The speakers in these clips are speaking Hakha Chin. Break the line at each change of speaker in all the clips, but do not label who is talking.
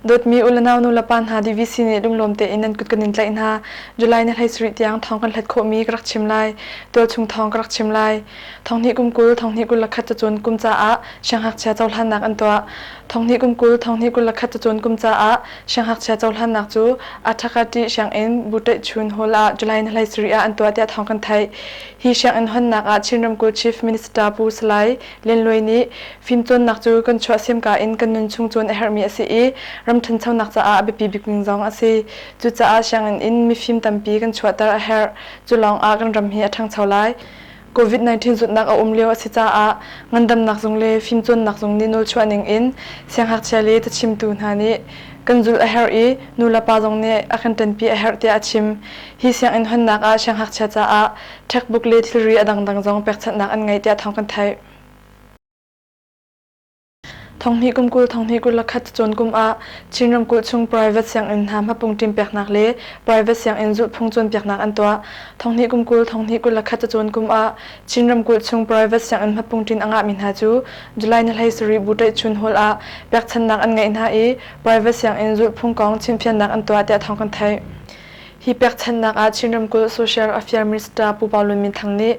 Dawtmi u le nau nu le pa hna DVC nih lunglawm tein nan kut kan in tlaih hna. July ni 17 tiang thawng kan hlat khawhmi ka rak chim lai. Tualchung thawng ka rak chim lai. Thonghnih kum 20, thonghnih 21 cacawn kum caah siangngakchia cohlannak an tuah. Thonghnih kum 20, thonghnih 21 cacawn kum caah siangngakchia cohlannak cu Athakati sianginn Buṭaihchun Hall ah July ni 17 ah an tuah tiah thawng kan theih. Hi sianginn honnak ah Chin ramkulh Chief Minister Pu Salai Lian Luai nih fimcawnnak cu kan chuahsemka in kan nunchung cawn a herhmi a si i ram ṭhanchonak caah a biapi bik ning zong a si. Cucaah sianginn in mifim tampi kan chuahter a herh. Cu lawngah kan ram hi a ṭhangcho lai. COVID-19 zawtnak a um lio a si caah ngandamnak zung le fimcawnnak zung nih nawlchuah ning in siangngakchia le cachimtu hna nih kan zulh a herh i nulepa zong nih a kan ṭanpi a herh tiah a chim. Hi sianginn honnak ah siangngakchia caah Checkbook le thilri a dangdang zong pekchanhnak an ngei tiah thawng kan theih. Thonghnih kum 20 thonghnih 21 cawn kum ah Chin ramkulh chung private sianginn hna hmapung ṭim peknak le private sianginn zulhphung cawnpiaknak an tuah. Thonghnih kum 20 thonghnih 21 cawn kum ah Chin ramkulh chung private sianginn hmapung ṭin a ngahmi hna cu July ni 17 Buṭaih Hall ah pekchanhnak an ngeih hna i private sianginn zulhphung kong chimfiannak an tuah tiah thawng kan theih. Hi pekchanhnak ah Chin ramkulh Social Affairs Minister Pu Pau Lun Min Thang nih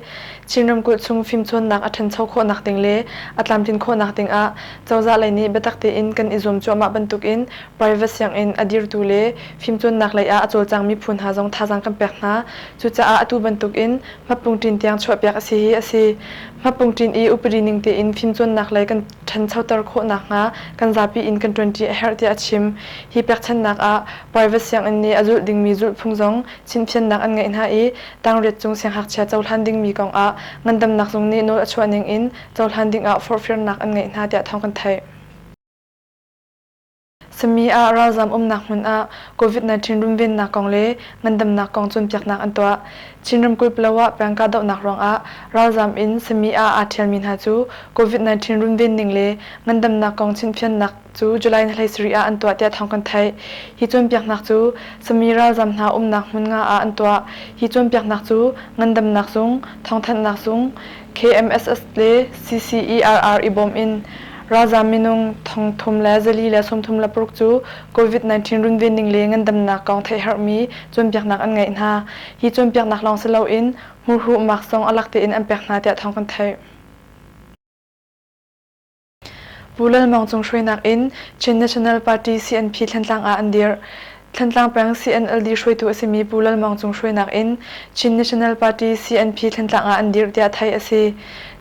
Chin ramkulh chung fimcawnnak a ṭhancho khawhnak ding le a tlamtlin khawhnak ding ah cozah lei nih biatak tein kan i zuam cuahmah bantukin private sianginn a dirtu le fimcawnnak lei ah a cawlcangmi phu hna zong thazaang kan pek hna. Cucaah atu bantukin hmapungṭin tiang chuahpiak a si hi a si. Hmapungṭin i upadi ning tein fimcawnnak lei kan ṭhanchoter khawh nakhnga kan zapi in kan ṭuanṭi a herh tiah a chim. Hi pekchanhnak ah private sianginn nih a zulh dingmi zulhphung zong chimhfiannak an ngeih hna i tangriat cung siangngakchia cohlan dingmi kong ah ngandamnak zung nih nawl a chuah ning in cohlan ding ah forhfialnak an ngeih hna tiah thawng kan theih. Sami ah ralzam umnak hmun ah COVID-19 runvennak kong le ngandamnak kong cawnpiaknak an tuah. Chin ramkulh Palawa peng kahdohnak ruangah ralzam in Sami ah aa ṭhialmi hna cu COVID-19 runven ning le ngandamnak kong chimhfiannak cu July ni 17 ah an tuah tiah thawng kan theih. Hi cawnpiaknak cu Sami ralzam hna umnak hmun nga ah an tuah. Hi cawnpiaknak cu ngandamnak zung, thawngthanhnak zung, KMSS le CCERR i bawm in ralzam minung thongthum le zali le 36 cu COVID-19 runven ning le ngandamnak kong theihherhmi cawnpiaknak an ngeih hna. Hi cawnpiaknak lawng si loin hmurhuh mask zong a lak tein an pek hna tiah thawng kan theih. Pu Lal Maung Cung hruainak in Chin National Party CNP Thlantlang ah an dirh. Thlantlang peng CNLD hruaitu a simi Pu Lal Maung Cung hruainak in Chin National Party CNP Thlantlang ah an dirh tiah theih a si.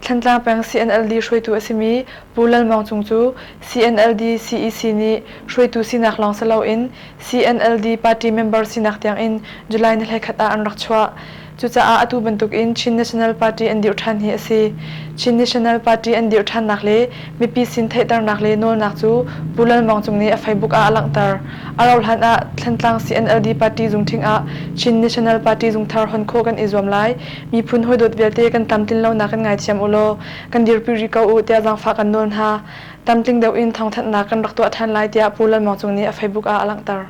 Thlantlang peng CNLD hruaitu a simi Pu Lal Maung Cung cu CNLD CEC nih hruaitu sinak lawng si loin CNLD party member sinak tiangin July ni 21 ah an rak chuah. Cucaah atu bantukin Chin National Party an dirh ṭhan hi a si. Chin National Party an dirh ṭhannak le mipi sin theihternak le nawlnak cu Pu Lal Maung Cung nih a Facebook ah a langhter. A rauhhlan ah Thlantlang CNLD party zungṭhing ah Chin National Party zungthar hon khawh kan i zuam lai. Miphun hawidawt vialte kan tlamtlin lonak kan ngaithiam u law kan dirpi rih ko u tiah zaangfah kan nawl hna. Tlamtling deuh in thawngthanhnak kan rak tuah ṭhan lai tiah Pu Lal Maung Cung nih a Facebook ah a langhter.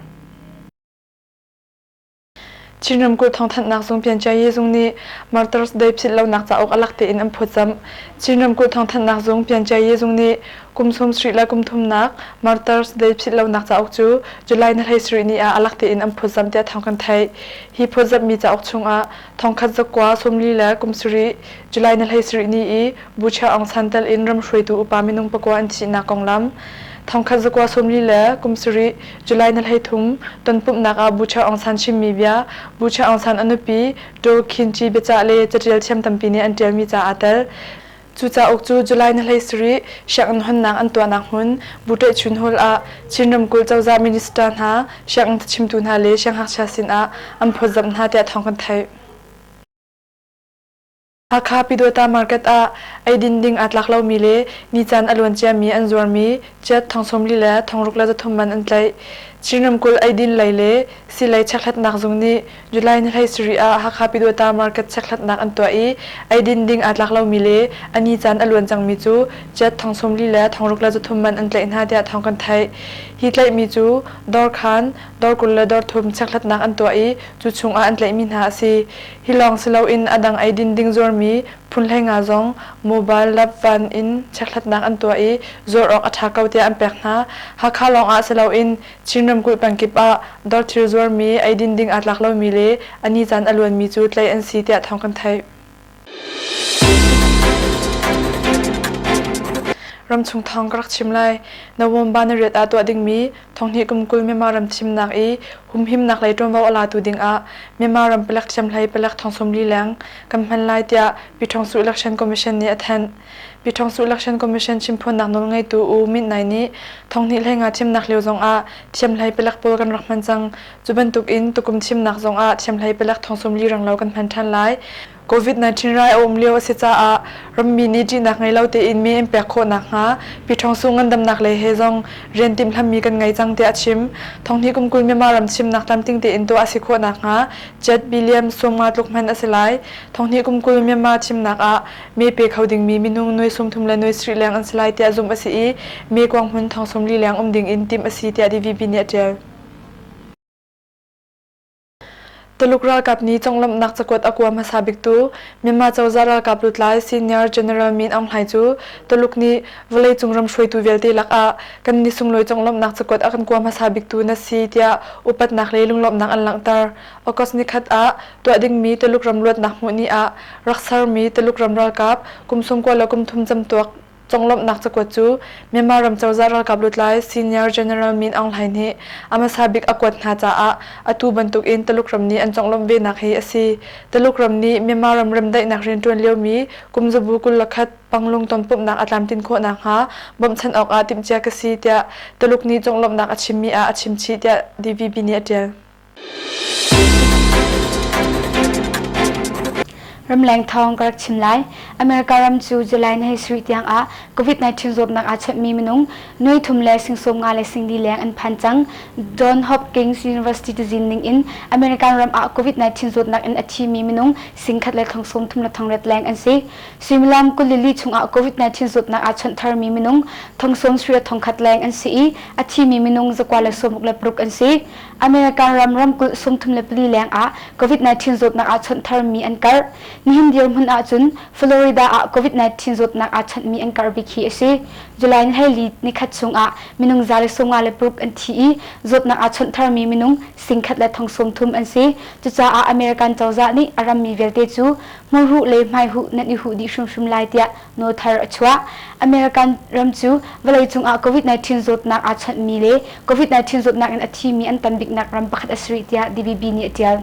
Chin ramkulh thawngthanhnak zung Pianchiaye zung nih Martyrs Day philh lonak cauk a lak tein an phawtzamh. Chin ramkulh thawngthanhnak zung Pianchiaye zung nih kum 70 le kum thumnak Martyrs Day philh lonak cauk cu July ni 17 ni ah a lak tein an phawtzamh tiah thawng kan theih. Hi phawtzamhmi cauk chungah thongkhat zakua 40 le kum sarih July ni 17 ni i Bucha Aung San tel in ram hruaitu upa minung pakua an thihnak konglam thongkhat zakua 40 le kum sarih July ni 13 tonpumhnak ah Bucha Aung San chimmi bia Bucha Aung San a nupi Daw Khin Ci biacah le caṭial thiam tampi nih an ṭialmi ca aa tel. Cu cauk cu July ni 17 sianginn honnak an tuahnak hmun Buṭaih Hall ah Chin ramkulh cozah minister hna, sianginn chimtu hna le siangngakchia sinah an phawtzamh hna tiah thawng kan theih. Hakha Pyidawta market ah eidin ding aa tlak lomi le nicaan a luan ciami an zuarmi kyat thong 40 le thong ruk le 300 man an tlaih. Chin ramkulh eidin lei le silei chekhlatnak zung nih July ni 17 ah Hakha Pyidawta market chekhlatnak an tuah i eidin ding aa tlak lomi le a ni caan a luan cangmi cu jet thong 40 le thong ruk le 300 man an tlaih hna tiah thawng kan theih. Hi tlaihmi cu dawrkhan, dawr 20 le dawr thum chekhlatnak an tuah i cu chungah an tlaihmi hna a si. Hi lawng si loin a dang eidin ding zuarmi phun 15 zong mobile lab van in chekhlatnak an tuah i zuar awk a ṭha ko tiah an pek hna. Hakha lawng ah si loin Chin ramkulh pengkip ah dawrthil zuarmi, eidin ding aa tlak lomi le a ni caan a luanmi cu tlaih an si tiah thawng kan theih. Ramchung thawng ka rak chim lai. November ni riat ah tuah dingmi thonghnih kum 20 Myanmar ram thimnak i humhimnak lei ṭuanvo a latu dingah Myanmar ram palek thiamhlei palek thong 40 leng kan hman lai tiah Pyithawngsu Election Commission nih a thanh. Pyithawngsu Election Commission chimphuannak nawlngeitu U Myint Nai nih thonghnih 15 thimnak lio zongah thiamhlei palek pawl kan rak hman cang. Cu bantukin tukum thimnak zongah thiamhlei palek thong 40 renglo kan hman ṭhan lai. COVID-19 rai a um lio a si caah rammi nih ṭihnak ngei lo tein mi an pek khawh nakhnga Pyithawngsu ngandamnak lei he zong rian timhlammi kan ngei cang tiah a chim. Thonghnih kum 20 Myanmar ram chimnak tlamtling tein tuah a si khawh nakhnga jet billion 50 tluk hman a si lai. Thonghnih kum 20 Myanmar thimnak ah me pe kho dingmi minung nuai 30 le nuai 70 leng an si lai tiah zumh a si i me kuang hmun thong 40 leng um ding in timh a si tiah DVB nih a ṭial. Tuluk ralkap nih conglawmhnak cakuat a kua hmasa biktu Myanmar cozah ralkap lutlai Senior General Min Aung Hlaing cu Tuluk nih vawleicung ram hruaitu vialte lakah kan ni sunglawi conglawmhnak cakuat a kan kua hmasa biktu na si tiah upatnak le lunglawmhnak an langhter. August nikhat ah tuah dingmi Tuluk ram luatnak hmuh ni ah rak sermi Tuluk ram ralkap kum 90 le kum thum camtuak Conglawmhnak cakuat cu Myanmar ram cozah ralkap lutlai Senior General Min Aung Hlaing nih a hmasa bik a kuat hna caah atu bantukin Tuluk ram nih an conglawmh venak hi a si. Tuluk ram nih Myanmar ram remdaihnak rianṭuan liomi kum zabu 21 Panglung tonpumhnak a tlamtlin khawh nakhnga bawmhchanh awkah timhcia ka si tiah Tuluk nih conglawmhnak a chimmi ah a chimchih tiah DVB nih a ṭial.
Ramleng thawng ka rak chim lai. America ram cu July ni 17 tiang ah COVID-19 zawtnak aa chawnhmi minung nuai thum le sing sawm nga le sing li leng an phan cang. John Hopkins University cazin ning in American ram ah COVID-19 zawtnak in a thimi minung sing khat le thong sawm thum le thong riat leng an si. Suimilam 22 chung ah COVID-19 zawtnak aa chawnh tharmi minung thong sawm sri thong khat leng an si i a thimi minung zakua le sawmruk le paruk an si. American ram ramkulh 34 leng ah COVID-19 zawtnak aa chawnh tharmi an karh. Nihin dirhmun ahcun Florida ah COVID-19 zawtnak aa chawnhmi an karh bik hi a si. July ni 14 nikhat chung ah minung 156 an thi i zawtnak aa chawnh tharmi minung 1,000 le 30 an si. Cucaah American cozah nih a rammi vialte cu hmurhuh le hmaihuh nan i huh dih hrimhrim lai tiah nawl thar a chuah. American ram cu vawleicung ah COVID-19 zawtnak aa chawnhmi le COVID-19 zawtnak in a thimi an tam biknak ram pakhat a si rih tiah DBB nih a ṭial.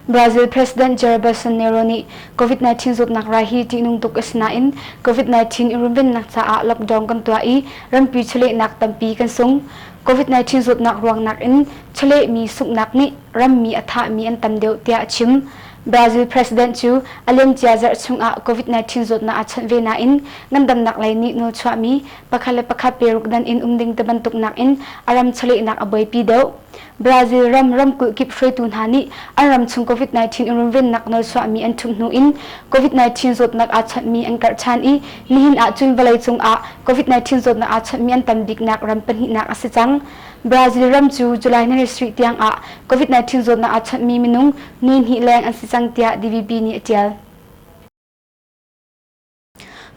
Brazil President Jair Bolsonaro nih COVID-19 zawtnak rai hi ṭihnung tuk a si nain COVID-19 i runvennak caah lockdown kan tuah i rampi chawlehnak tampi kan sung. COVID-19 zawtnak ruang nakin chawlehmi sunghnak nih rammi a thahmi an tam deuh tiah a chim. Brazil president cu a liamcia zarh chungah COVID-19 zawtnak aa chawnh ve nain ngandamnak lei nih nawlchuahmi pakhat le pakhat peruk dan in um ding tibantuk nakin a ram chawlehnak a buaipi deuh. Brazil ram ramkulh kip hruaitu hna nih an ram chung COVID-19 in runvennak nawlchuahmi an ṭhumh hnu in COVID-19 zawtnak aa chawnhmi an karh ṭhan i nihin ahcun vawleicung ah COVID-19 zawtnak aa chawnhmi an tam biknak ram pahnihnak a si cang. Brazil ram cu July ni 7 tiang ah COVID-19 zawtnak aa chawnhmi minung nuai hnih leng an si cang tiah DVB nih a ṭial.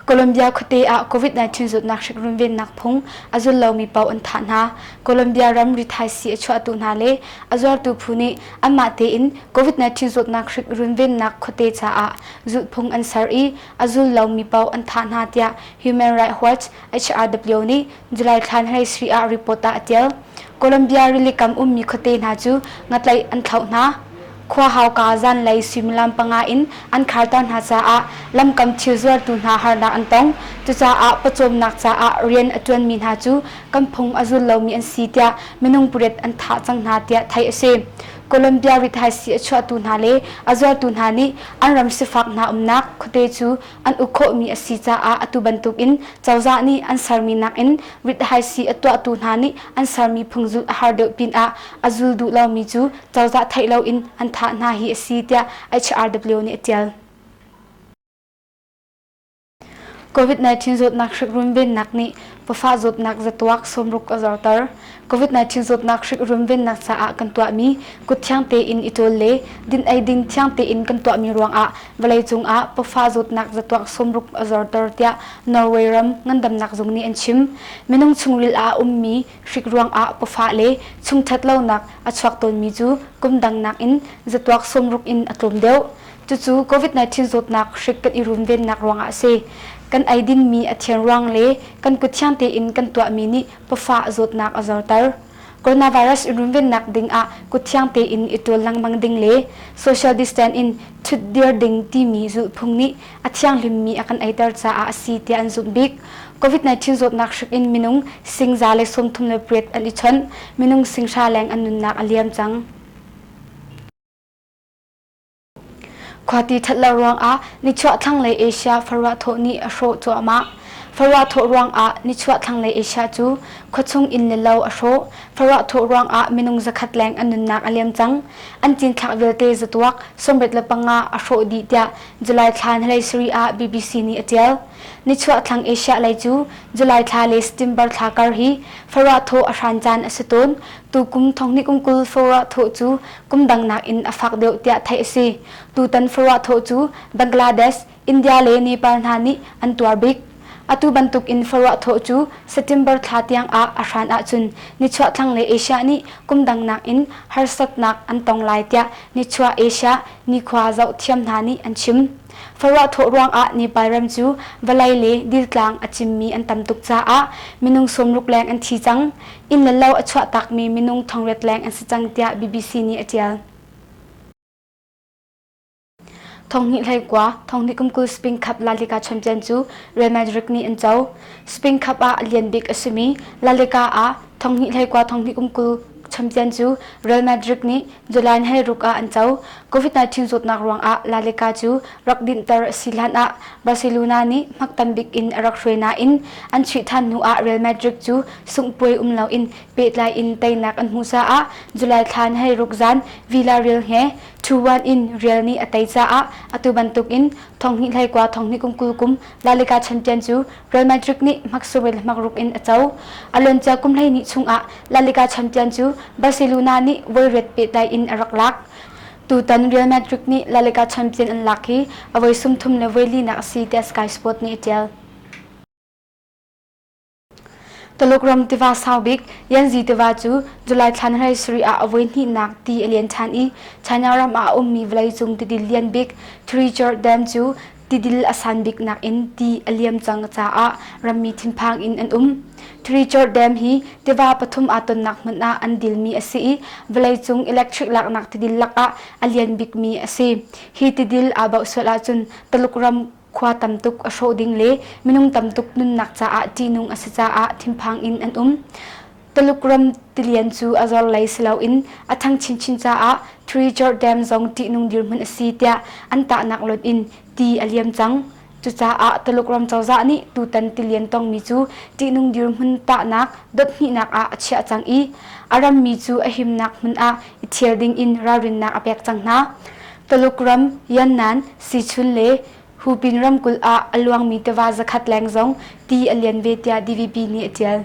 Colombia khuate ah COVID-19 zawtnak hrik runvennak phung a zul lomi paoh an thah hna. Colombia ram rithaisii a chuahtu hna le a zuartu phu nih anmah tein COVID-19 zawtnak hrik runvennak khuate caah zulhphung an ser i a zul lomi paoh an thah hna tiah Human Rights Watch HRW nih July thla 17 ah report ah a ṭial. Colombia rilikam ummi khuate hna cu ngatlaih an thlauh hna. Khua hauka zanlei suimilam panga in an kharter hna caah lamkam thil zuartu hna harnak an tong. Cucaah pawcawmnak caah rian a ṭuanmi hna cu kan phung a zul lomi an si tiah minung pariat an thah cang hna tiah theih a si. Colombia rithaisii a chuahtu hna le a zuartu hna nih an ram sifak hna umnak khuate cu an uk khawhmi a si caah atu bantukin cozah nih an sermi nakin rithaisii a tuahtu hna nih an sermi phung zulh a har deuh pinah a zul duh lomi cu cozah theih loin an thah hna hi a si tiah HRW nih a ṭial. COVID-19 zawtnak hrik runvennak nih pawfah zawtnak zatuak sawmruk a zorter. COVID-19 zawtnak hrik runvennak caah kan tuahmi kut thiang tein i ṭawl le din ei ding thiang tein kan tuahmi ruangah vawleicung ah pawfah zawtnak zatuak sawmruk a zorter tiah Norway ram ngandamnak zung nih an chim. Minung chungril ah a ummi hrik ruangah pawfah le chungṭhat lonak a chuak tawnmi cu kum dang nakin zatuak sawmruk in a tlawm deuh. Cucu COVID-19 zawtnak hrik kan i runvennak ruangah a si. Kan eidinmi a thian ruang le kan kut thiang tein kan tuahmi nih pawfah zawtnak a zorter. Coronavirus i runvennak ding ah kut thiang tein i ṭawl lengmang ding le social distance in ṭhutdir ding timi zulhphung nih a thianghlimmi a kan eiter caah a si tiah an zumh bik. COVID-19 zawtnak hrik in minung singza le 38 an i chawnh, minung singhra leng an nunnak a liam cang. Khuati ṭhat lo ruangah nichuah thlanglei Asia faruah thawh nih a hrawh cuahmah. Faruah thawh ruangah nichuah thlanglei Asia cu khuachung inn le lo a hrawh. Faruah thawh ruangah minung zakhat leng an nunnak a liam cang. An cinthlak vialte zatuak 75 a hrawh dih tiah July thla 23 ah BBC nih a ṭial. Nichuah thlang Asia lei cu July thla le September thla kar hi faruah thawh a hran caan a si tawn. Tukum thonghnih kum 20 faruah thawh cu kum dang nakin a fak deuh tiah theih a si. Tutan faruah thawh cu Bangladesh, India le Nepal hna nih an tuar bik. Atu bantuk in faruah thawh cu September thla tiang ah a hran ahcun nichuah thlanglei Asia nih kum dang nakin harsatnak an tong lai tiah nichuah Asia nikhua zohthiam hna nih an chim. Faruah thawh ruangah Nepal ram cu vawlei le diltlang a cimmi an tam tuk caah minung 60 leng an thi cang. Inn le lo a chuahtakmi minung thongriat leng an si cang tiah BBC nih a ṭial. Thonghnih hleikua, thonghnih kum 20 Spain Cup La Liga champion cu Real Madrid nih an co. Spain Cup ah a lian bik a simi La Liga ah thonghnih hleikua, thonghnih kum 20 champion cu Real Madrid nih July 16 ah an co. COVID-19 zawtnak ruangah La Liga cu rak dinhter a si hlan ah Barcelona nih hmak tam bik in a rak hruai nain an chuih ṭhan hnu ah Real Madrid cu sunghpuai um loin pehtlai in teinak an hmuh caah July thla ni ruk zan Villarreal he 2-1 in Real nih a tei caah atu bantukin thonghnih hleikua thonghnih kum 20 kum La Liga champion cu Real Madrid nih hmaksur le hmakruk in a co. A luancia kum 12 chungah La Liga champion cu Barcelona nih voiriat pehtlai in a rak lak. Tutan Real Madrid nih La Liga champion an lak hi a voi sumthum le voi linak a si tiah Sky Sport nih a ṭial. Taluk ram tiva sau bik Yanzi tiva cu July thla ni 17 ah a voi hnihnak ti a lian ṭhan i China ram ah a ummi vawleicung tidil lian bik Treasure Dam cu tidil a san bik nakin ti a liam cang caah rammi thinphang in an um. Treasure Dam hi tiva pathum aa tonnak hmun ah an dilmi a si i vawleicung electric laknak tidil lakah a lian bikmi a si. Hi tidil aa bauh sual ahcun Taluk ram khua tam tuk a hrawh ding le minung tam tuk nunnak caah ṭihnung a si caah thinphang in an um. Taluk ram tilian cu a zor lei si loin a ṭhang chinchin caah Treasure Dam zong ṭihnung dirhmun a si tiah an tahnak lot in ti a liam cang. Cucaah Taluk ram cozah nih tutan tilian tongmi cu ṭihnung dirhmun tahnak dot hnihnak ah a chiah cang i a rammi cu a himnak hmun ah i ṭhial ding in ralrinnak a pek cang hna. Taluk ram Yannan, Sichun le Hupin ramkulh ah a luangmi tiva zakhat leng zong ti a lian ve tiah DVB nih a ṭial.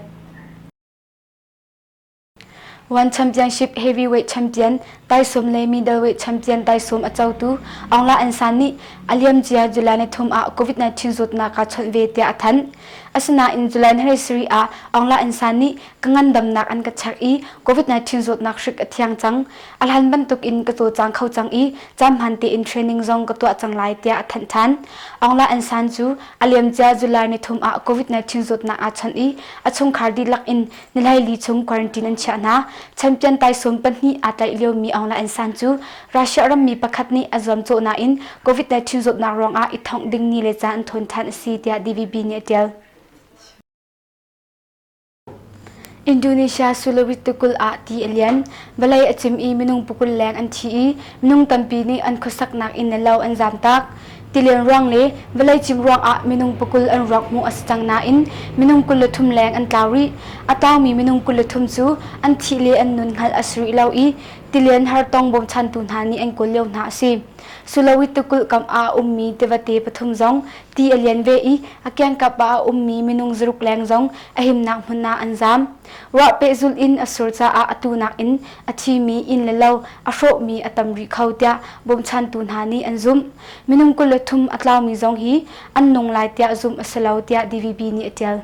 One Championship Heavyweight Champion taisawm le Middleweight Champion taisawm a cotu Aung La N San nih a liamcia July ni thum ah COVID-19 zawtnak aa chawnh ve tiah a thanh. Asinain July ni 23 ah Aung La N San nih ka ngandamnak an ka check i COVID-19 zawtnak hrik a thiang cang. A hlan bantuk in ka cawlcang kho cang i caan hmaan tein training zong ka tuah cang lai tiah a thanh ṭhan. Aung La N San cu a liamcia July ni thum ah COVID-19 zawtnak aa chawnh i a chungkhar dihlak in ni hleili chung quarantine an chiah hna. Champion taisawm pahnih aa tlaih liomi Aung La N San cu Russia rammi pakhat nih a zuamcawh nain COVID-19 zawtnak ruangah i thongh ding ni le caan an thawn ṭhan a si tiah DVB nih a ṭial. Indonesia Sulawesi tikulh ah ti a lian. Vawlei a cim i minung pakul leng an thi i minung tampi nih an khuasaknak inn le lo an zamtak. Tilian ruang le vawlei cim ruangah minung pakul an ruak hmuh a si cang nain minung 23 leng an tlau rih. A taungmi minung 23 cu an thih le an nun hngalh a si rih lo i tilian hartong bawmchantu hna nih an kawl lio hna a si. Sulawesi tikulh kam ah a ummi tivate pathum zong ti a lian ve i a kiangkap ah a ummi minung zaruk leng zong a himnak hmun ah an zaam. Ruah pehzulh in a sur caah atu nakin a thimi inn le lo a hrawhmi a tam rih kho tiah bawmchantu hna nih an zumh. Minung 23 a tlaumi zong hi an nung lai tiah zumh a si lo tiah DVB nih a ṭial.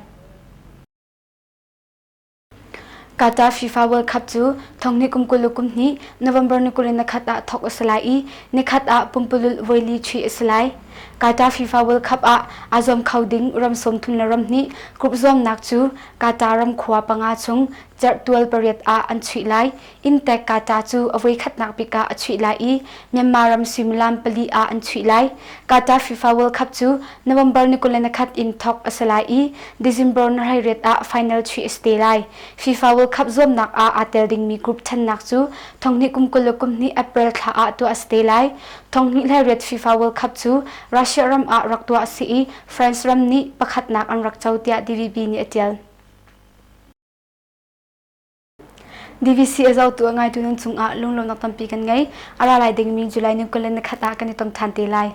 Qatar FIFA World Cup cu thonghnih kum 22 November ni 21 ah thawk a si lai i nikhat ah pumpululh voili chuih a si lai. Qatar FIFA World Cup ah aa zuam kho ding ram 30 le ram hnih group zuamnak cu Qatar ram khua panga chung cerhtual pariat ah an chuih lai. Inntek Qatar cu a voikhatnak bik ah a chuih lai i Myanmar ram suimilam pali ah an chuih lai. Qatar FIFA World Cup cu November ni 21 in thawk a si lai i December ni 18 ah final chuih a si te lai. FIFA World Cup zuamnak ah aa tel dingmi group ṭhennak cu thonghnih kum 22 April thla ah tuah a si te lai. Thonghnih hleiriat FIFA World Cup cu Russia ram ah rak tuah a si i France ram nih pakhatnak an rak co tiah DVB nih a ṭial. DVC a zohtu a ngaitu nan cungah lunglawmhnak tampi kan ngei. A ra lai dingmi July ni 21 ah kan i tong ṭhan te lai.